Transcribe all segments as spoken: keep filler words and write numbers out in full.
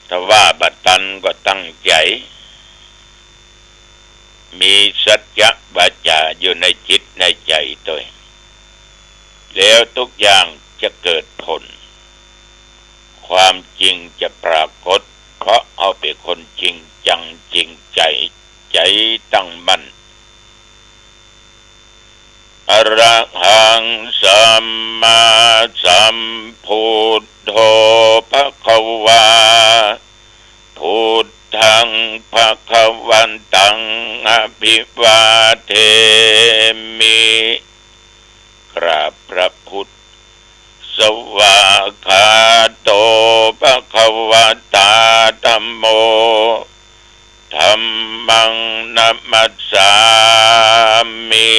ถ้าว่าบ่ตันก็ตั้งใจ๋ มีสัจจะวาจ๋าอยู่ในจิตในใจ๋ตวย แล้วทุกอย่างจะเกิดผล ความจริงจะปรากฏ เพราะเฮาเป๋นคนจริงจังจริงใจ๋ ใจ๋ตั้งมั่น อะระหัง สัมมาสัมพุทโธ ภะคะวา พุทธัง ภะคะวันตัง อะภิวาเทมิ กราบพระพุทธ สวากขาโต ภะคะวะตา ธัมโม ธัมมัง นะมัสสามิ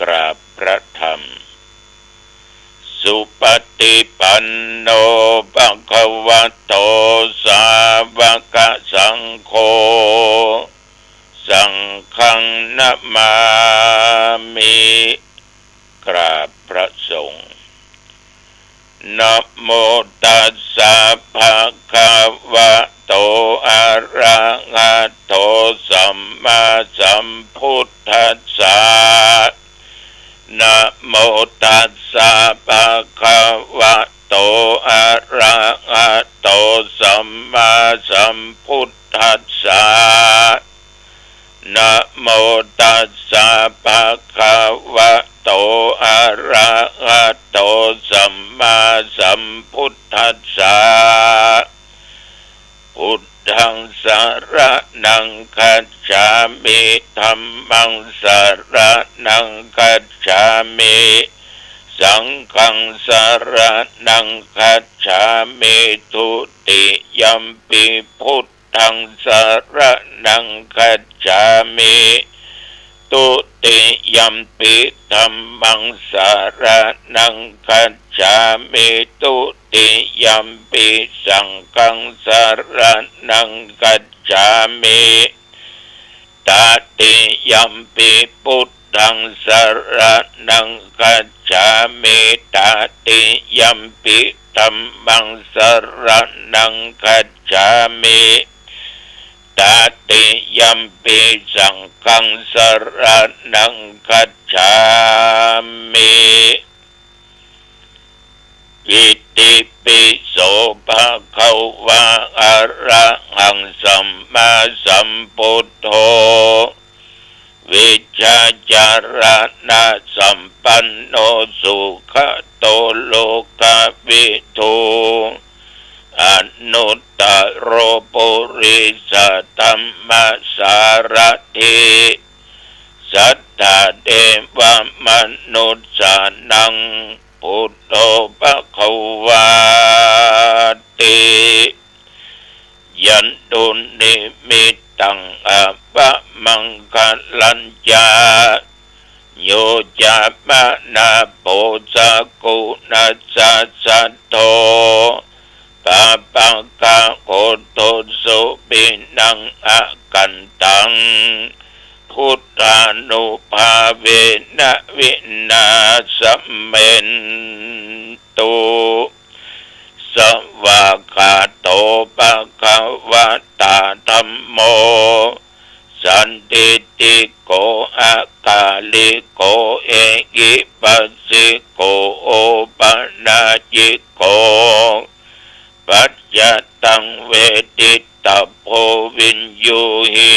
กราบพระธรรม สุปฏิปันโน ภะคะวะโต สาวกสังโฆ สังฆัง นะมามิ กราบพระสงฆ์ นะโมตัสสะ ภะคะวะโต อะระหะโต สัมมาสัมพุทธัสสะ นะโมตัสสะ ภะคะวะโต อะระหะโต สัมมาสัมพุทธัสสะ นะโมตัสสะ ภะคะวะโต อะระหะโต สัมมาสัมพุทธัสสะ พุทธัง สะระณัง คัจฉามิ ธัมมัง สะระณัง คัจฉามิ สังฆัง สะระณัง คัจฉามิ ทุติยัมปิ พุทธัง สะระณัง คัจฉามิ ทุติยัมปิ ธัมมัง สะระณัง คัจฉามิ ทุติยัมปิ สังฆัง สะระณัง คัจฉามิ ตติยัมปิ พุทธัง สะระณัง คัจฉามิ ตติยัมปิ ธัมมัง สะระณัง คัจฉามิ ตติยัมปิ สังฆัง สะระณัง คัจฉามิ อิติปิโส ภะคะวะ อะระหัง สัมมาสัมพุทโธ วิชชาจารณะสัมปันโน สุขะโต โลกะวิทู อนุตตะโร ปุริสะธัมมะสารถิ สัทธาเทวะมนุสสานัง พุทโธ ภะคะวาติ ยันตุนิมิตตัง อะวะมังคะลัญจะ โย จะมะนะ โป สะกุณัสสะ สัทโธ ปาปะกะ โข ตุสสุ ปิณัง อะกันตัง พุทธานุภาเวนะ วินาสะเมนตุ สวากขาโต ภะคะวะตา ธัมโม สันทิฏฐิโก อะกาลิโก เอหิปัสสิโก โอปะนายิโก ปัจจตัง เวทิตะโพ วิญญูหิ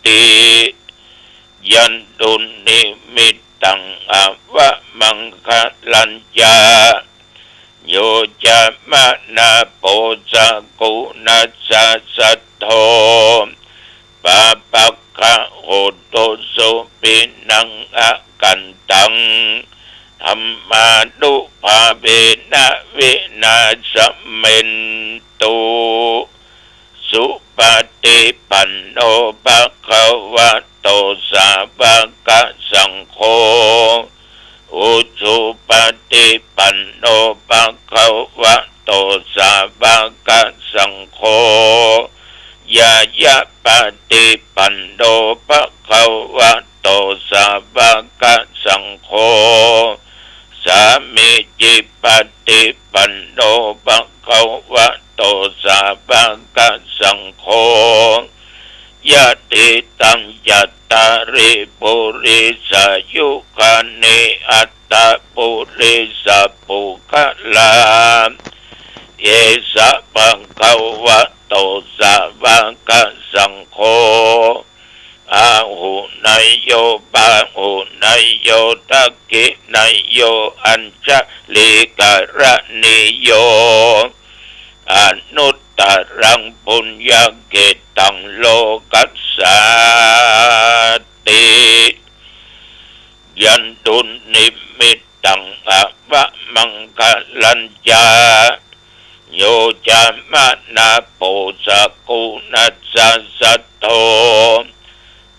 ติ ยันตุนิมิตตัง อะวะมังคะลัญจะ โย จะมะนะ โป สะกุณัสสะ สัทโธ ปาปะกะ โข ตุสสุ ปิณัง อะกันตัง ธัมมานุภาเวนะ วินาสะเมนตุ สุปะฏิปันโน ภะคะวะโต สาวะกะสังโฆ อุชุปะฏิปันโน ภะคะวะโต สาวะกะสังโฆ ญาณะปะฏิปันโน ภะคะวะโต สาวะกะสังโฆ สามีจิปะฏิปันโน ภะคะวะ โต สาวกสังโฆ ยะถีตัง จัตตาริ ปุริสายุคานิ อัตถะปุริสะปุคคลา เอสะภะคะวะโต สาวกสังโฆ อาหุเนยโย ปาหุเนยโย ทักขิเนยโย อัญชลีกรณีโย อนุตตรังปุญญเขตตัง โลกัสสาติ ยันตุนนิมิตตัง อวมังคะลัญจะ โย จามะนะโป สะกุณัสสะสัตโธ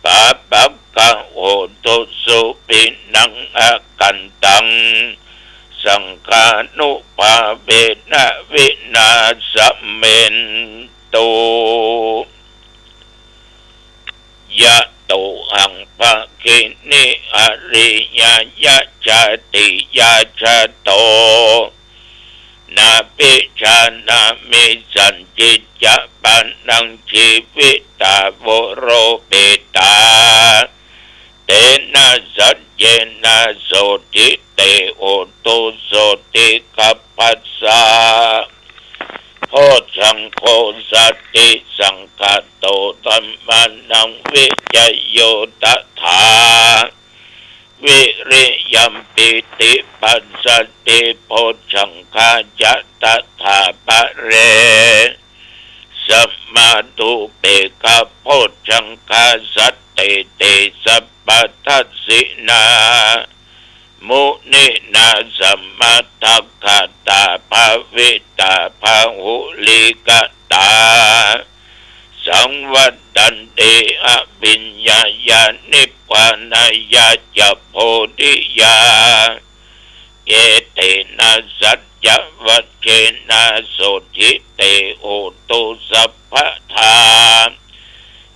ปาปะกะโหตุสุขินัง อกันตัง สังฆานุภาเวนะ วินาสะเมนตุ ยะโตหัง ภะคะเน อริยะยะ จาติยะจะโต นาภิชานามิ สัญญิจจะปะนัง จีวิตา โวโรปิตา เตนะ สัจเยนะ โสธิ เต โหตุ โสธิคัพพะสสะ โพชฌังโค สัตติสังคาโต ธัมมานัง วิจโย ตถา วิริยัม ปีติปัสสะติ โพชฌังคาจะ ตถาปะเร สะมาธุ เปกขะโพชฌังคา สัตเต เต สัพพะทัสสินา มุนินา สะมาทักขาตา ภาวิตา พาหุลีกตา สังวัตตันติ อภิญญายา นิพพานายาจะ โพธิยา เอเตนะ สัจจวัจเจนะ โสธิ เต โหตุ สัพพะทา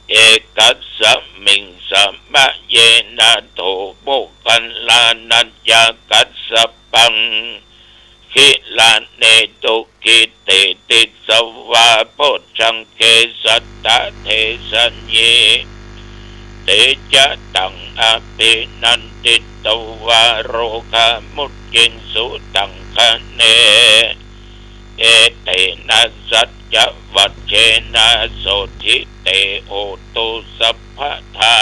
เอกัสสะมิง สะมะเยนะ โถ โมคคัลลานะ ยะกัสสะปัง กิลาเนตุ กิตติ ติสสะวา โพชฌังเก สัตตะเทสะยี เตจะตัง อภินันทิตวา โรคามุจจิงสุ ตังคะเน เอเตนะ สัจจวัจเจนะ โสธิ เต โหตุ สัพพะทา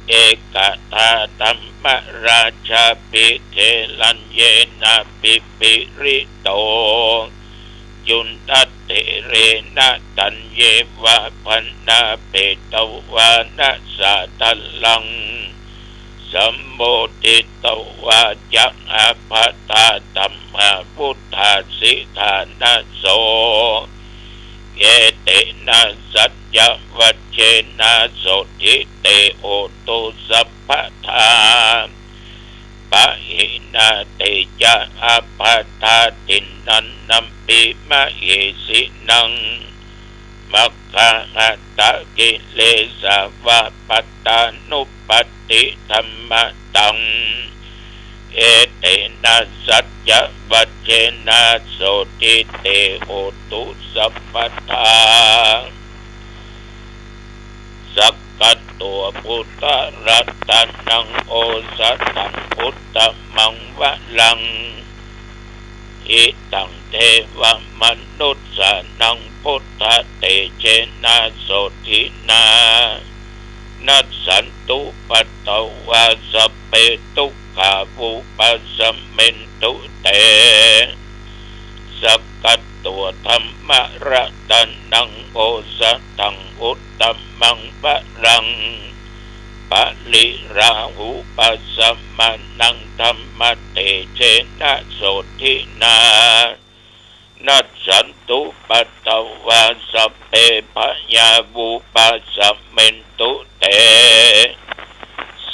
เอกทาธัมมราชา ภิกเข ลัญเยนะ ภิปริโต จุณฑะเถเรนะ ธัญเยวา ภะนาเปตวานะ สาธะรัง สัมโมทิตวา จะ อาภะทาธัมมา วุฏฐาสิฐานะโส เอเตนะ สัจจวัจเจนะ โสธิ เต โหตุ สัพพะทา ปะหินา เตจะ อาภะทา ทินนันนัมปิ มะเหสินัง มัคคาหัตถะกิเลสาวา ปัตตานุปัตติธัมมะตัง เอเตนะ สัจจวัจเจนะ โสธิ เต โหตุ สัพพะทา สักขะโต พุทธะรัตะนัง โอสะถัง อุตตะมังวะรัง หิตัง เทวะมนุสสานัง พุทธะเตเจนะ โสธินา นัสสันตุ ปัตตวา สัพเพ ทุกขาวุปัสสะเมนตุ เต สักขะโต ธัมมะรัตะนัง โอสะถัง อุตตะมังวะรัง ปะริราหูปัสสะมานัง ธัมมะเตเจนะ โสธินา นัสสันตุ ปัตตวา สัพเพ พยาวุปัสสะเมนตุ เต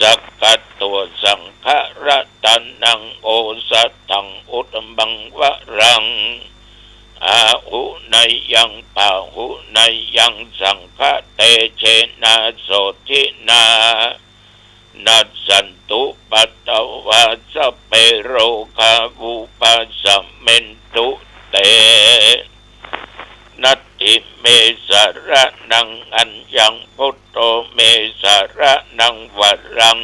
สักขะโต สังฆะรัตะนัง โอสะถัง อุตตะมังวะรัง อาหุเนยยัง ปาหุเนยยัง สังฆะเตเจนะ โสธินา นัสสันตุ ปัตตวา สัพเพ โรคาวุปัสสะเมนตุ เต เม สะระณัง อัญญัง พุทโธ เม สะระณัง วรัง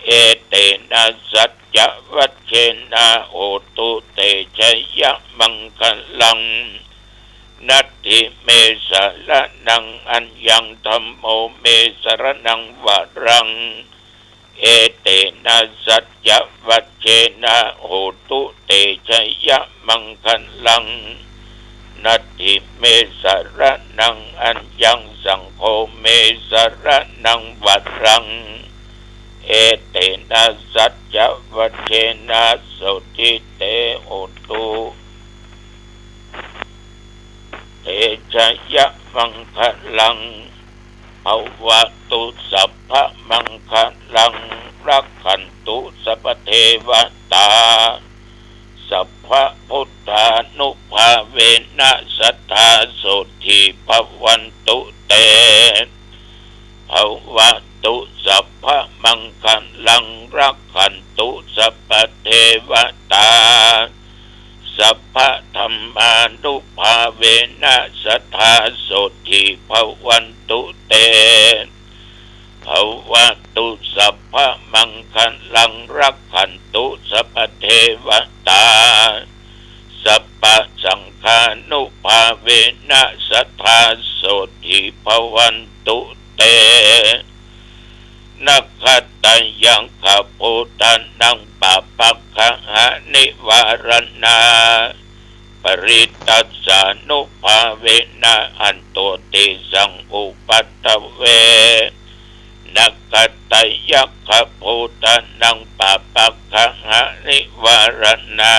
เอเตนะ สัจจวัจเจนะ โหตุ เต ชยะมังคะลัง นัตถิ เม สะระณัง อัญญัง ธัมโม เม สะระณัง วรัง เอเตนะ สัจจวัจเจนะ โหตุ เต ชยะมังคะลัง นัตถิ เม สะระณัง อัญญัง สังโฆ เม สะระณัง วรัง เอเตนะ สัจจวัจเจนะ โสตถิ เต โหตุ เต ชยะมังคะลัง ภะวะตุ สัพพะมังคะลัง รักขันตุ สัพพะเทวะตา สัพพะพุทธานุภาเวนะ สัทธา โสตถิ ภะวันตุ เต ภะวะตุ สัพพะมังคะลัง รักขันตุ สัพพะเทวะตา สัพพะธัมมานุภาเวนะ สัทธา โสตถิ ภะวันตุ เต ภะวะตุ สัพพะมังคะลัง รักขันตุ สัพพะเทวะตา สัพพะสังฆานุภาเวนะ สัทธา โสตถิ ภะวันตุ เต นะขัตตะยักขะภูตะนัง ปะปักขะหะนิวาระณา ปริตตัสสานุภาเวนะ หันโต เตสัง อุปัฏฐเว นะขัตตะยักขะภูตะนัง ปะปักขะหะนิวาระณา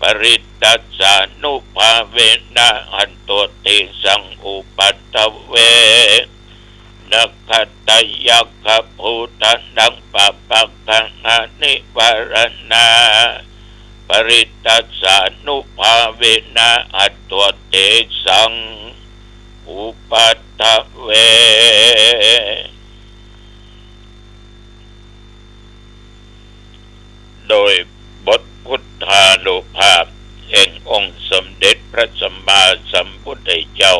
ปริตตัสสานุภาเวนะ หันโต เตสัง อุปัฏฐเว นะขัตตะยักขะภูตะนัง ปะปักขะหะนิวาระณา ปริตตัสสานุภาเวนะ หันโต เตสัง อุปัฏฐเว โดยบทพุทธานุภาพแห่งองค์สมเด็จพระสัมมาสัมพุทธเจ้า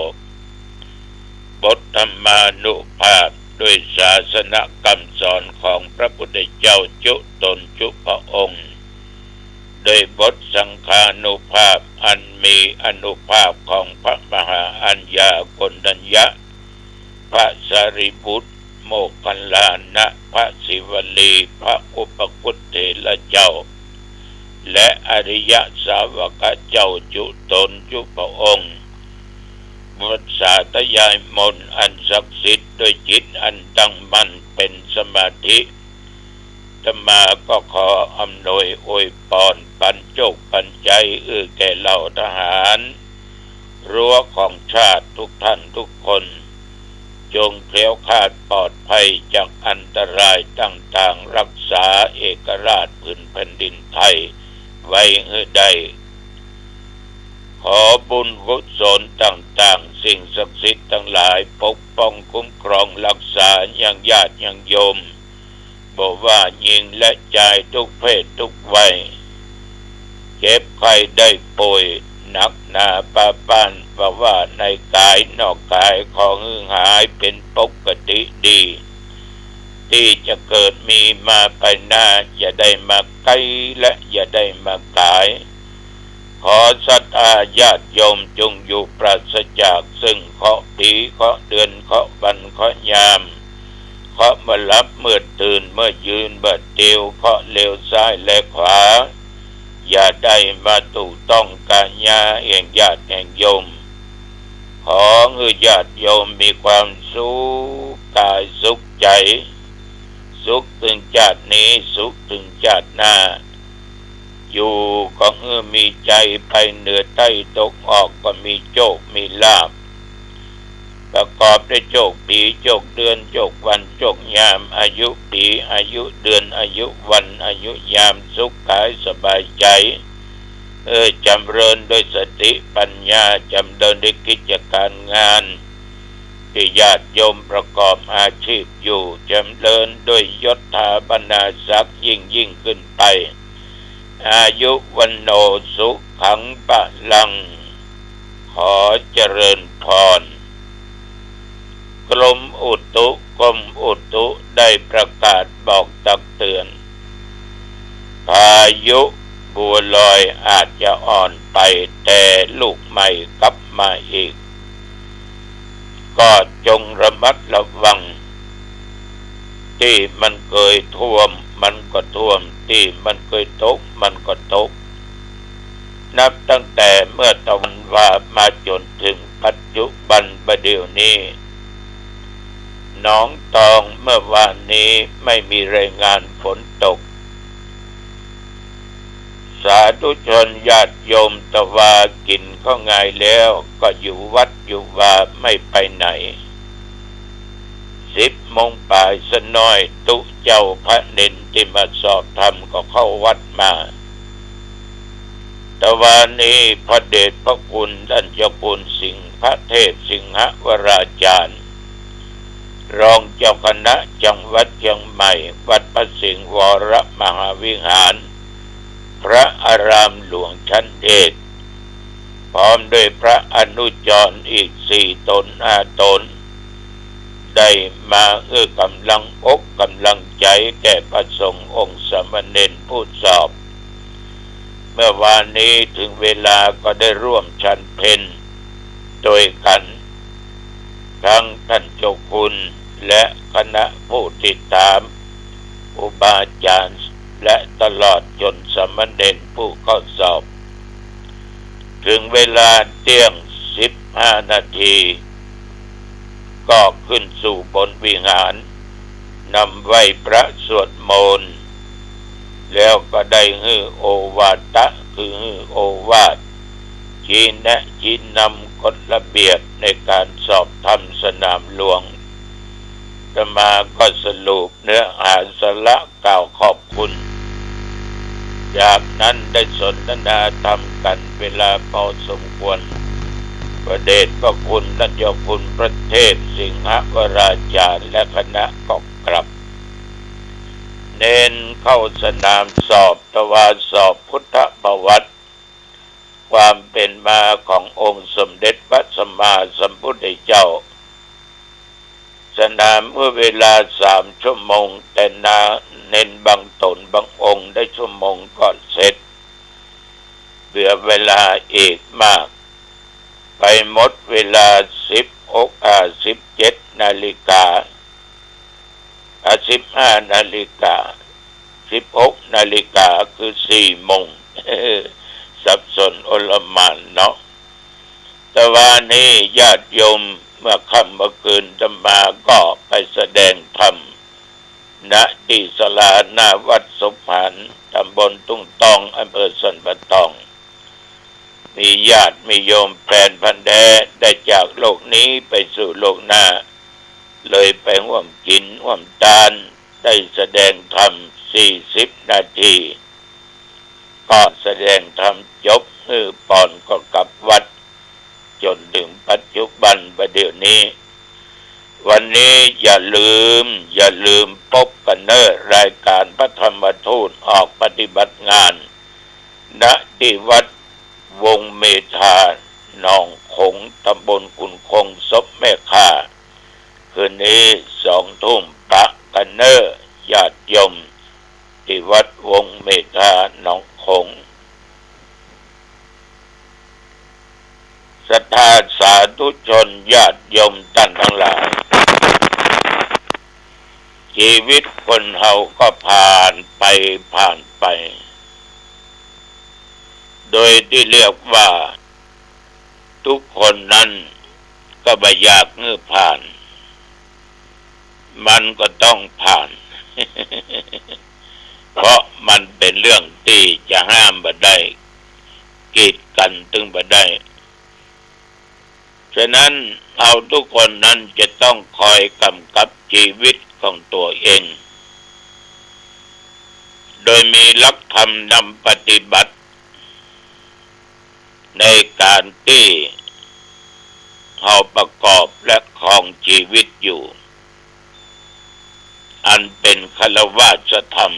บทธรรมานุภาพด้วยศาสนกำสอนของพระพุทธเจ้าจุตนจุพระองค์ โดยบทสังฆานุภาพอันมีอานุภาพของพระมหาอัญญาโกณฑัญญะ พระสารีบุตร โมคคัลลานะ พระศิวลี พระอุปคุตเถระเจ้า และอริยสาวกเจ้าจุตนจุพระองค์ บทสาธยายมนต์อันศักดิ์สิทธิ์ด้วยจิตอันตั้งมั่นเป็นสมาธิ อาตมาก็ขออำนวยอวยพรปัญโจคปัญไจเอื้อแก่เหล่าทหารรั้วของชาติทุกท่านทุกคน จงแคล้วคลาดปลอดภัยจากอันตรายต่างๆ รักษาเอกราชผืนแผ่นดินไทยไว้หื้อได้ ขอบุญกุศลต่างๆ สิ่งศักดิ์สิทธิ์ทั้งหลายปกป้องคุ้มครองรักษายังญาติยังโยม บ่ว่าญิงและจายทุกเพศทุกวัย เจ็บไข้ได้ป่วยหนักหนาปาปาน บ่ว่าในกายนอกกาย ขอหื้อหายเป็นปกติดี ตี้จะเกิดมีมาไปหน้า อย่าได้มาใก้และอย่าได้มาก๋าย ขอศรัทธาญาติโยมจงอยู่ปราศจากซึ่งเคราะห์ปี เคราะห์เดือน เคราะห์วัน เคราะห์ยาม เคราะห์เมื่อหลับเมื่อตื่น เมื่อยืนเมื่อเตียว เคราะห์เลวซ้ายและขวา อย่าได้มาถูกต้องก๋ายาแห่งญาติแห่งโยม ขอหื้อญาติโยมมีความสุขก๋ายสุขใจ๋ สุขเถิงจาตินี้ สุขเถิงจาติหน้า อยู่ก็หื้อมีใจ๋ไปเหนือใต้ตกออก ก็มีโจคมีลาภ ประกอบด้วยโจคปี โจคเดือน โจควัน โจคยาม อายุปี อายุเดือน อายุวัน อายุยาม สุขก๋ายสบายใจ๋ เออ จ๋ำเริญด้วยสติปัญญา จ๋ำเริญด้วยกิจก๋ารงานตี้ญาติโยมประกอบอาชีพอยู่ จ๋ำเริญด้วยยศถาบรรดาศักดิ์ยิ่งๆ ขึ้นไป อายุ วัณโณ สุขัง พลัง ข ขอเจริญพร กรมอุตุ กรมอุตุได้ประกาศบอกตักเตือน พายุบัวลอยอาจจะอ่อนไป แต่ลูกใหม่กลับมาอีก ก็จงระมัดระวัง ตี้มันเกยท่วมมันก็ท่วม ตี้มันเกยตกมันก็ตก นับตั้งแต่เมื่อตะวันวามาจ๋นเถิงปัจจุบันบ่าเดี่ยวนี้ หนองตองเมื่อวานนี้ไม่มีรายงานฝนตก สาธุชนญาติโยมตะวากิ๋นข้าวงายแล้วก็อยู่วัดอยู่วาไม่ไปไหน สิบโมงป๋ายซะหน้อย ตุ๊เจ้าพระเณรตี้มาสอบธรรมก็เข้าวัดมา ตะวานี้พระเดชพระคุณต้านเจ้าคุณสิงห์ พระเทพสิงหวราจารย์ รองเจ้าคณะจังหวัดเจียงใหม่ วัดพระสิงห์วรมหาวิหาร พระอารามหลวงชั้นเอก พร้อมด้วยพระอนุจรอีกสี่ต๋นห้าต๋น ได้มาหื้อกำลังอกกำลังใจ๋แก่พระสงฆ์องค์สามเณรผู้สอบ เมื่อวานนี้เถิงเวลาก็ได้ร่วมฉันเพลโดยกั๋น ตึงต้านเจ้าคุณและคณะผู้ติดต๋าม อุปาจารย์ และตลอดจ๋นสามเณรผู้เข้าสอบ เถิงเวลาเตี้ยงสิบห้านาที ก็ขึ้นสู่บนวิหาร นำไหว้พระสวดมนต์ แล้วก็ได้หื้อโอวาทะ คือหื้อโอวาท ชี้แนะชี้นำกฎระเบียบในก๋านสอบธรรมสนามหลวง อาตมาก็สรุปเนื้อหาสาระกล่าวขอบคุณ จากนั้นได้สนทนาธรรมกั๋นเวลาพอสมควร พระเดชพระคุณต้านเจ้าคุณพระเทพสิงหวราจารย์และคณะก็กลับ เณรเข้าสนามสอบตะวาสอบพุทธประวัติ ความเป๋นมาขององค์สมเด็จพระสัมมาสัมพุทธเจ้า สนามเมื่อเวลาสามชั่วโมง แต่นาเณรบางต๋นบางองค์ได้ชั่วโมงก็เสร็จ เหลือเวลาอีกมาก ไปหมดเวลาสิบหก อ่า สิบเจ็ดนาฬิกา อ่า สิบห้านาฬิกา สิบหกนาฬิกา คือสี่โมง สับสนอลหม่านเนาะ ตะวานี้ญาติโยมเมื่อค่ำเมื่อคืนอาตมาก็ไปแสดงธรรม ณ ตี้ศาลาหน้าวัดสมผาน ตำบลทุ่งตอง อำเภอสันป่าตอง มีญาติมีโยมแฟนพันธุ์แท้ได้จากโลกนี้ไปสู่โลกหน้า เลยไปฮ่วมกิ๋นฮ่วมตาน ได้แสดงธรรมสี่สิบนาที ก็แสดงธรรมจบ หื้อปอนก็กลับวัด จ๋นเถิงปัจจุบันบ่าเดี่ยวนี้ วันนี้อย่าลืม อย่าลืมปบกั๋นเน้อ รายก๋านพระธรรมทูตออกปฏิบัติงาน ณ ตี้วัดวงเมธา หนองขง ตำบลกุนคง ศพแม่ข่า คืนนี้สองทุ่ม ปะกั๋นเน้อ ญาติโยม ตี้วัดวงเมธา หนองขง ศรัทธาสาธุชนญาติโยมต้านตังหลาย จีวิตคนเฮาก็ผ่านไปผ่านไป โดยตี้เรียกว่า ทุกคนนั้นก็บ่อยากหื้อผ่าน มันก็ต้องผ่าน เพราะมันเป๋นเรื่องตี้จะห้ามบ่ได้ กีดกั๋นตึงบ่ได้ ฉะนั้นเฮาทุกคนนั้นจะต้องคอยก๋ำกับจีวิตของตั๋วเอง โดยมีหลักธรรมนำปฏิบัติ ในก๋านตี้เฮาประกอบและครองจีวิตอยู่ อันเป๋นฆราวาสธรรม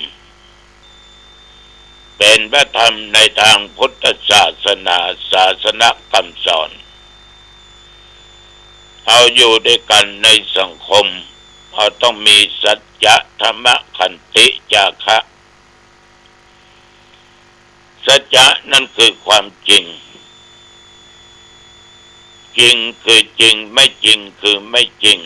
เป๋นพระธรรมในตางพุทธศาสนา ศาสนกำสอน เอาอยู่ด้วยกันในสังคม เราต้องมีสัจจะ ธรรมะ ขันติ จาคะ สัจจะนั้นคือความจริง จริงคือจริง ไม่จริงคือไม่จริง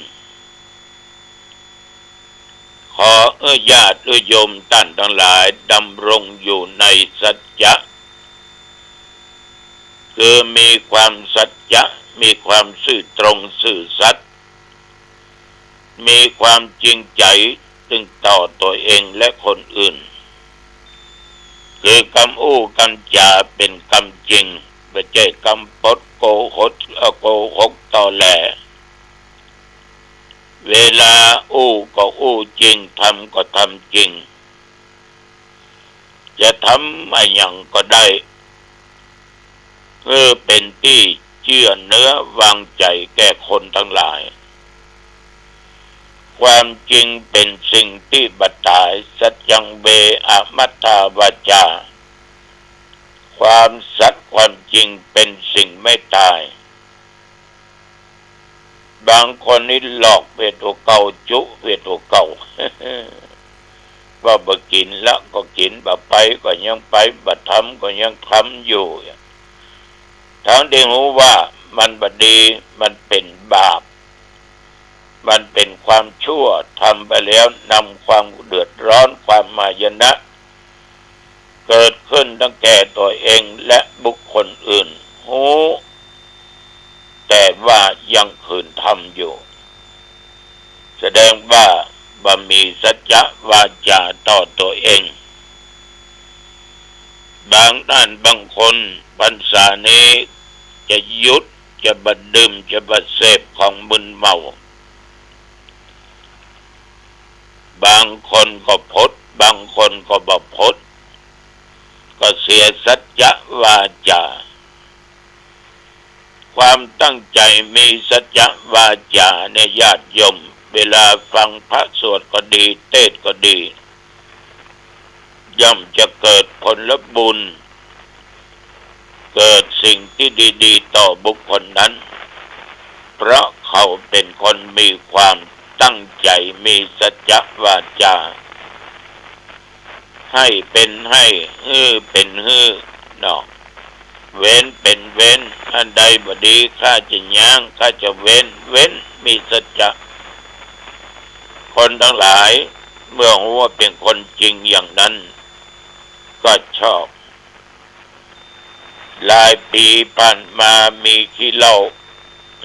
ขอเอื้อญาติโยมต้านตังหลายดำรงอยู่ในสัจจะ คือมีความสัจจะ มีความซื่อตรงซื่อสัตย์ มีความจริงใจ๋ซึ่งต่อตั๋วเองและคนอื่น คือกำอู้กำจ๋าเป๋นกำจริง บ่ใจ้กำปดโกหก เอ่อ โกหกตอแหล เวลาอู้ก็อู้จริง ทำก็ทำจริง จะทำอะหยังก็ได้ เพื่อเป๋นตี้เจื้อเนื้อวางใจ๋แก่คนตังหลาย ความจริงเป๋นสิ่งตี้บ่ต๋าย สัจจัง เว อมัตถา วาจา ความสัตย์ความจริงเป๋นสิ่งไม่ต๋าย บางคนนี่หลอกเวียตั๋วเก่า จุเวียตั๋วเก่า ว่าบ่กิ๋นละก็กิ๋น บ่ไปก็ยังไป บ่ทำก็ยังทำอยู่ ตึงได้ฮู้ว่ามันบ่ดี มันเป๋นบาป มันเป๋นความชั่ว ทำไปแล้วนำความเดือดร้อน ความหายนะ เกิดขึ้นตังแก่ตั๋วเองและบุคคลอื่น ฮู้ แต่ว่ายังขืนทำอยู่ แสดงว่าบ่มีสัจจะวาจาต่อตั๋วเอง บางต้านบางคนพรรษานี้จะหยุด จะบ่ดื่ม จะบ่เสพของมึนเมา บางคนก็ผด บางคนก็บ่ผด ก็เสียสัจจะวาจา ความตั้งใจ๋มีสัจจะวาจาเนี่ย ญาติโยม เวลาฟังพระสวดก็ดี เตสน์ก็ดี ย่อมจะเกิดผลบุญ เกิดสิ่งตี้ดีๆ ต่อบุคคลนั้น เพราะเขาเป๋นคนมีความตั้งใจ๋ มีสัจจะวาจา ให้เป๋นให้ หื้อเป๋นหื้อ เนาะ เว้นเป๋นเว้น อันใดบ่ดี ข้าจะย้าง ข้าจะเว้น เว้น มีสัจจะ คนตังหลายเมื่อฮู้ว่าเป๋นคนจริงอย่างนั้น ก็ชอบ หลายปี๋ผ่านมามีขี้เหล้า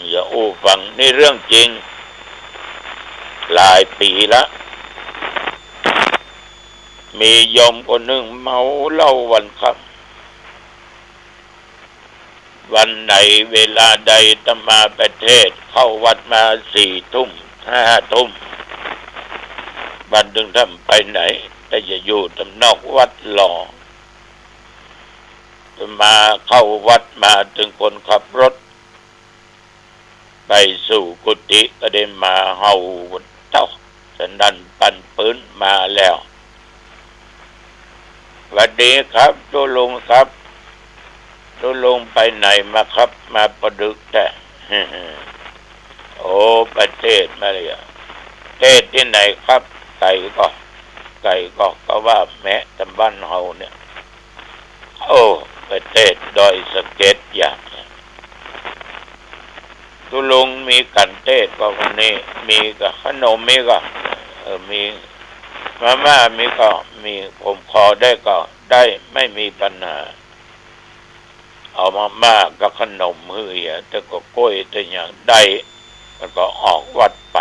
อย่าอู้ฟัง นี่เรื่องจริง หลายปี๋ละ มีโยมคนนึ่งเมาเหล้าวันค่ำ วันไหนเวลาใดอาตมาไปเตสน์ เข้าวัดมาสี่ทุ่ม ห้าทุ่ม วันนึ่งท่านไปไหน แต่อย่าอยู่ต๋ามนอกวัดหล่อ อาตมาเข้าวัดมาตึงคนขับรถ ไปสู่กุฏิก็ได้มาเห่าเต้า สนั่นปั่นปื๊นมาแล้ว "หวัดดีครับตุ๊ลุงครับ ตุ๊ลุงไปไหนมาครับ มาปะดึกแต๊" "โอ้ ไปเตสน์มาเลยอะ" "เตสน์ตี้ไหนครับ ไก๋ก่อ ไก๋ก่อ ก็ว่าแมะต๋ามบ้านเฮาเนี่ย" "โอ้ ไปเตสน์ดอยสะเก็ดอย่าง" "ตุ๊ลุงมีก๋านเตสน์ก่อวันนี้ มีก่อ ขนมมีก่อ" "เออ มี มาม่ามีก่อ" "มี ผมขอได้ก่อ" "ได้ ไม่มีปัญหา" เอามาม่ากับขนมหื้อเหีย แต่ก็กล้วยแต่หยังได้ แล้วก็ออกวัดไป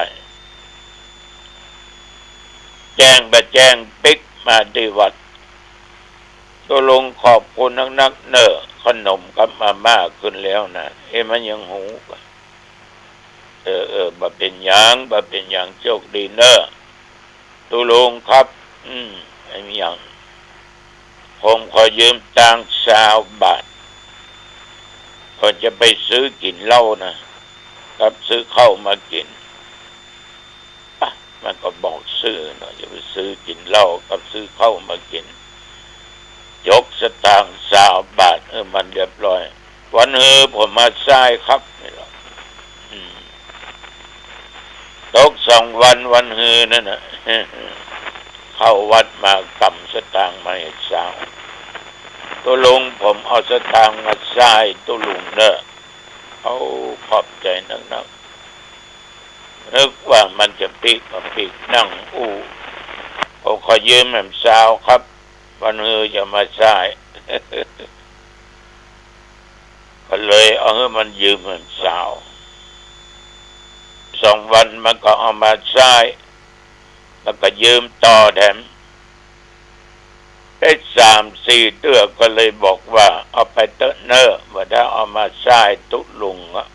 แจ้งบ่แจ้งปิ๊กมาตี้วัด ตุ๊ลุงขอบคุณนักๆ เน่อ ขนมกับมาม่าขึ้นแล้วนะ เอ๊ะ มันยังหูกะ เออ เออ บ่เป๋นหยัง บ่เป๋นหยัง โชคดีเน่อ ตุ๊ลุงครับ อืม ไอ้หยัง ผมขอยืมตังค์ซาวบาท ผมจะไปซื้อกิ๋นเหล้านะ ครับ ซื้อข้าวมากิ๋น อ่ะ มันก็บอกซื่อเนาะ จะไปซื้อกิ๋นเหล้ากับซื้อข้าวมากิ๋น ยกสตางค์ซาวบาทหื้อมันเรียบร้อย วันหื้อผมมาสายครับ นี่หรอ อืม ตกสองวันวันฮือนั่นน่ะ เข้าวัดมาก๋ำสตางค์มาหื้อสาว ตุ๊ลุง ผมเอาสตางค์มาใจ๊ตุ๊ลุงเน่อ เอา ขอบใจ๋นักๆ นึกว่ามันจะปิ๊ก บ่ปิ๊ก นั่งอู้ ผมขอยืมแหมสาวครับ วันฮือจะมาใจ๊ ก็เลยเอาหื้อมันยืมแหมสาว สองวันมันก็เอามาใจ๊ แล้วก็ยืมต่อแถม ได้สามสี่เตื้อก็เลยบอกว่า เอาไปเต๊อะเน่อ บ่าเอามาใจ๊ตุ๊ลุงอะ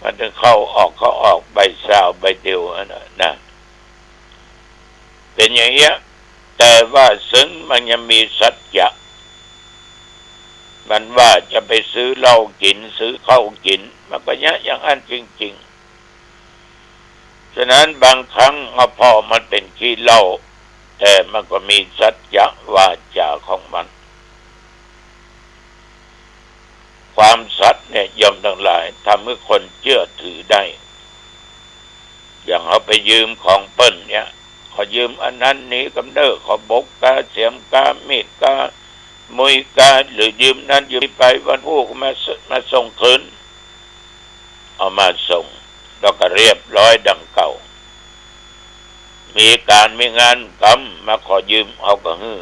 มันต้องเข้าออกเข้าออกใบซาวใบเดียวอะนะ นะ เป๋นอย่างเงี้ย แต่ว่าเซิงมันยังมีสัจจะ มันว่าจะไปซื้อเหล้ากิ๋น ซื้อข้าวกิ๋น มันก็เยียะอย่างอั้นจริงๆ ฉะนั้นบางครั้งอะ ผ่อมันเป๋นขี้เหล้า แต่มันก็มีสัจจะวาจ๋าของมัน ความสัตย์เนี่ยโยมตังหลาย ทำหื้อคนเจื้อถือได้ อย่างเฮาไปยืมของเปิ้นเนี่ย ขอยืมอันนั้นนี้กำเน่อ ขอบกกา เสียมกา มีดกา มุยกา หรือยืมนั้นยืมนี้ไป วันพูกมาส- มาส่งคืน เอามาส่ง แล้วก็เรียบร้อยดังเก่า มีก๋านมีงานกำมาขอยืม เฮาก็หื้อ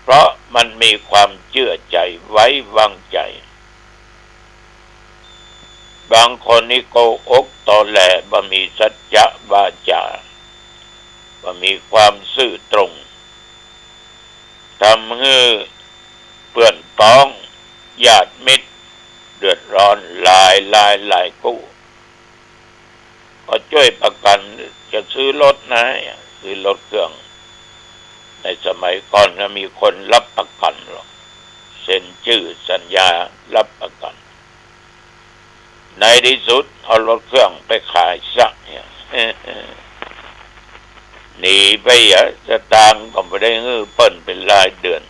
เพราะมันมีความเจื้อใจ๋ ไว้วางใจ๋ บางคนนี่โกหกตอแหล บ่มีสัจจะวาจ๋า บ่มีความซื่อตรง ทำหื้อเปื้อนป๊อง ญาติมิตร เดือดร้อนหลายรายหลายกู้ ก็จ้วยประกั๋น จะซื้อรถนะ ซื้อรถเครื่อง ในสมัยก่อนก็มีคนรับประกั๋นหรอก เซ็นจื้อสัญญารับประกั๋น ในตี้สุดเอารถเครื่องไปขายซะเนี่ย หนีไปอะ สตางค์ก็บ่ได้หื้อเปิ้นเป๋นรายเดือน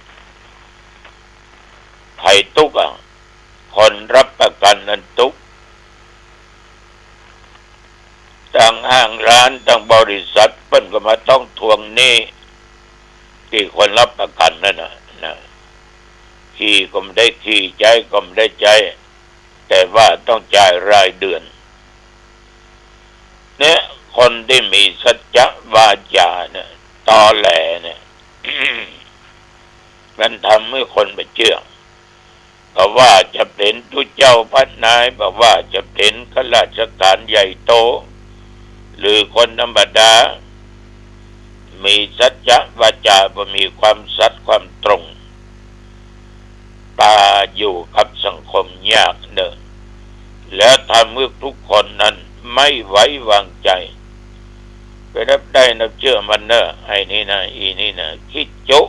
ใผตุ๊กข์อะ คนรับประกั๋นนั้นตุ๊กข์ ตังห้างร้าน ตังบริษัท เปิ้นก็มาต้องทวงหนี้ ตี้คนรับประกั๋นนั่นน่ะ นะ ขี่ก็บ่ได้ขี่ ใจ๊ก็บ่ได้ใจ๊ แต่ว่าต้องจ่ายรายเดือน เนี่ย คนตี้มีสัจจะวาจ๋าเนี่ย ตอแหลเนี่ย มันทำหื้อคนบ่เจื้อ บ่ว่าจะเป๋นตุ๊เจ้าพระนาย บ่ว่าจะเป๋นข้าราชก๋านใหญ่โต หรือคนธรรมดา มีสัจจะวาจ๋า บ่มีความสัตย์ความตรง ปาอยู่กับสังคมยากเน่อ แล้วทำหื้อทุกคนนั้นไม่ไว้วางใจ๋ ไปนับได้นับเจื้อมันเน่อ ไอ้นี่นะ อีนี่นะ ขี้จุ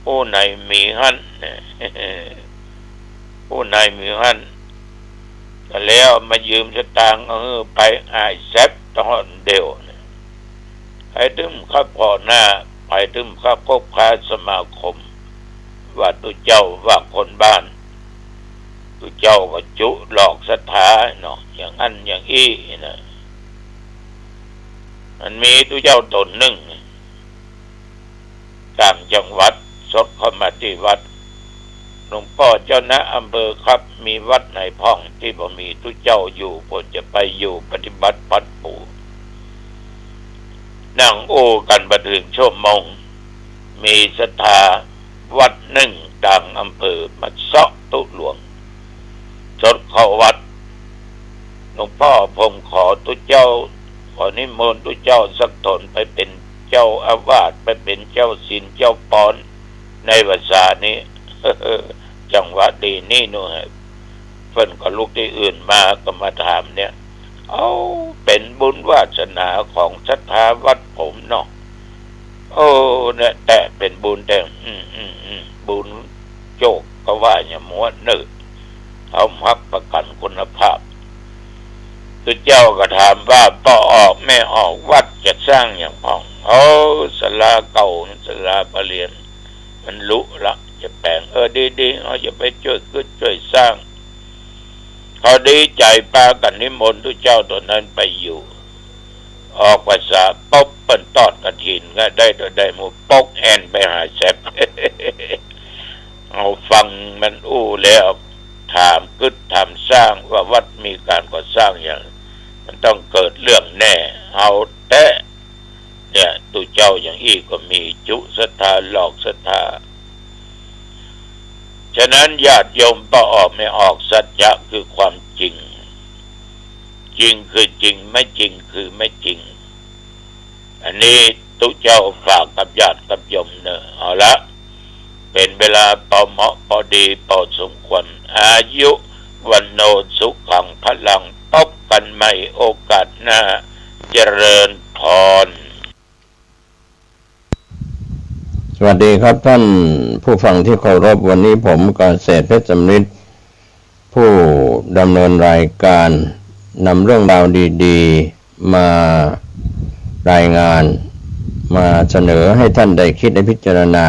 อู้ไหนมีหั้น อู้ไหนมีหั้น ก็แล้วมายืมสตางค์เอาหื้อไป อ้ายแซบตะฮ่อนเดียว ไปตึงข้าผ่อหน้า ไปตึงข้าคบค้าสมาคม ว่าตุ๊เจ้า ว่าคนบ้าน ตุ๊เจ้าก็จุหลอกศรัทธาเนาะ อย่างอั้นอย่างอี้นะ มันมีตุ๊เจ้าต๋นนึ่ง ต่างจังหวัด สดเข้ามาตี้วัด หลวงป้อเจ้านะอำเภอครับ มีวัดไหนพ่องตี้บ่มีตุ๊เจ้าอยู่ ผมจะไปอยู่ปฏิบัติปัดปู นั่งอู้กั๋นบ่เถิงชั่วโมง มีศรัทธาวัดนึ่งต่างอำเภอมาเซาะตุ๊หลวง สดเข้าวัด หลวงป้อผมขอตุ๊เจ้า ขอนิมนต์ตุ๊เจ้าสักต๋นไปเป๋นเจ้าอาวาส ไปเป๋นเจ้าศีลเจ้าปอนในพรรษานี้ จังหวะดีนี่หน่อย เปิ้นก็ลุกตี้อื่นมาก็มาถามเนี่ย เอ้า เป๋นบุญวาสนาของศรัทธาวัดผมเนาะ โอ้ เนี่ย แต่เป๋นบุญแต่ อืม อืม อืม บุญโจกก็ว่าอย่างมัวเน่อ เฮาฮับประกั๋นคุณภาพ ตุ๊เจ้าก็ถามว่า ป้อออกแม่ออกวัดจะสร้างอย่างพ่อง โอ้ ศาลาเก่า ศาลาปะเรียน มันลุละ จะแป๋ง เออ ดีๆ เฮาจะไปจ้วยกึ๊ดจ้วยสร้าง เขาดีใจ๋ปากั๋นนิมนต์ตุ๊เจ้าตั๋วนั้นไปอยู่ ออกพรรษาปุ๊บเปิ้นตอดกฐินก็ได้ ได้หมู่ปกแอ่นไปหาแซบ เอาฟังมันอู้แล้ว ถามกึ๊ดถามสร้างว่าวัดมีก๋านก่อสร้างอย่าง มันต้องเกิดเรื่องแน่ เอาแต๊ เนี่ย ตุ๊เจ้าอย่างอี้ก็มี จุศรัทธา หลอกศรัทธา ฉะนั้นญาติโยมป้อออกแม่ออก สัจจะคือความจริง จริงคือจริง ไม่จริงคือไม่จริง อันนี้ตุ๊เจ้าฝากกับญาติกับโยมเน่อ เอาละ เป๋นเวลาปอเหมาะปอดีปอสมควร อายุ วัณโณ สุขัง พลัง ปบกั๋นใหม่โอกาสหน้า เจริญพร สวัสดีครับท่านผู้ฟังที่เคารพ วันนี้ผมเกษตรเพชรสำริด ผู้ดำเนินรายการ นำเรื่องราวดีๆ มารายงาน มาเสนอให้ท่านได้คิดได้พิจารณา